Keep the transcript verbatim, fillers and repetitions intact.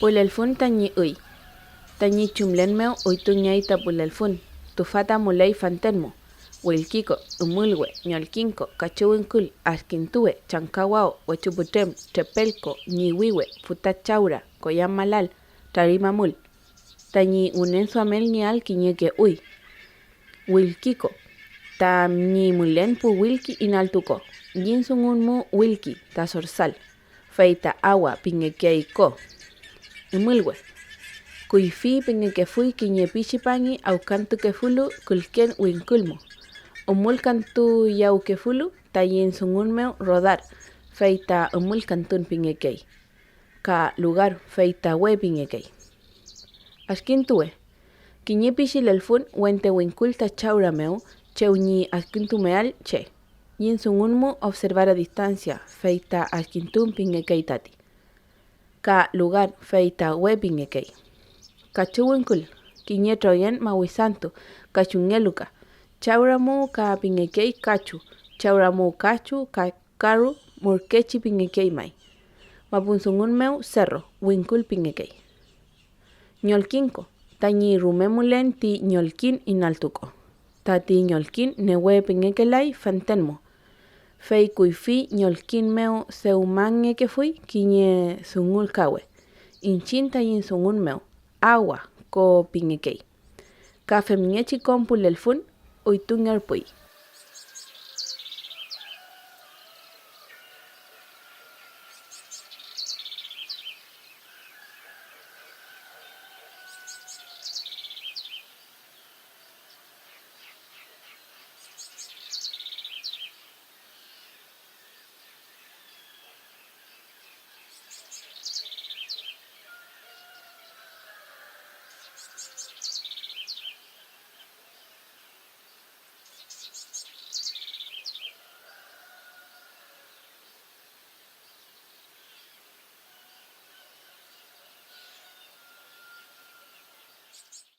Pu lelfün tañi üy. Tañi chumlen mew üytungeay ta pu lelfün, tüfa ta müley fanten mu: wilkiko, ümülwe, ñollkinko, kachu wingkul, adkintuwe, changkawaw, wechuputrem, trepelko, ñiwiwe, füta chawra, koyam malal, trari mamül. Tañi ngünenduamelngeael kiñeke üy. Wilkiko, tañi mülen pu wilki inaltu ko, yiñ dungun mu wilki ta sorsal, fey ta awa pingekey ko. Ümülwe, kuyfi pingekefuy kiñe pichi pangi awkantukefulu külken wingkul mu, ümülkantuyawkefulu ta yiñ dungun mew rodar, fey ta ümülkantun pingekey, ka lugar, fey ta we pingekey. Adkintuwe, kiñe pichi lelfün wente wingkul ta chawra mew chew ñi adkintumeael che. Yiñ dungun mu observar a distancia, fey ta adkintun pingekey tati. Ka lugar, fey ta we pingekey. Kachu wingkul, kiñe troyen mawisantu, kachungeluka. Chawra mu ka pingekey kachu, chawra mu kachu ka karu murkechi pingekey may. Mapun dungun mew cerro, wingkul pingekey. Ñollkinko, tañi rume mülen ti ñollkin inaltu ko. Tati ñollkin newe pingekelay fanten mu, fey kuyfi ñollkin mew dewmangekefuy kiñe dungul kawe. Iñchiñ taiñ dungun mew, awa ko pingekey. Ka femngechi kom pu lelfün üytungerpuy.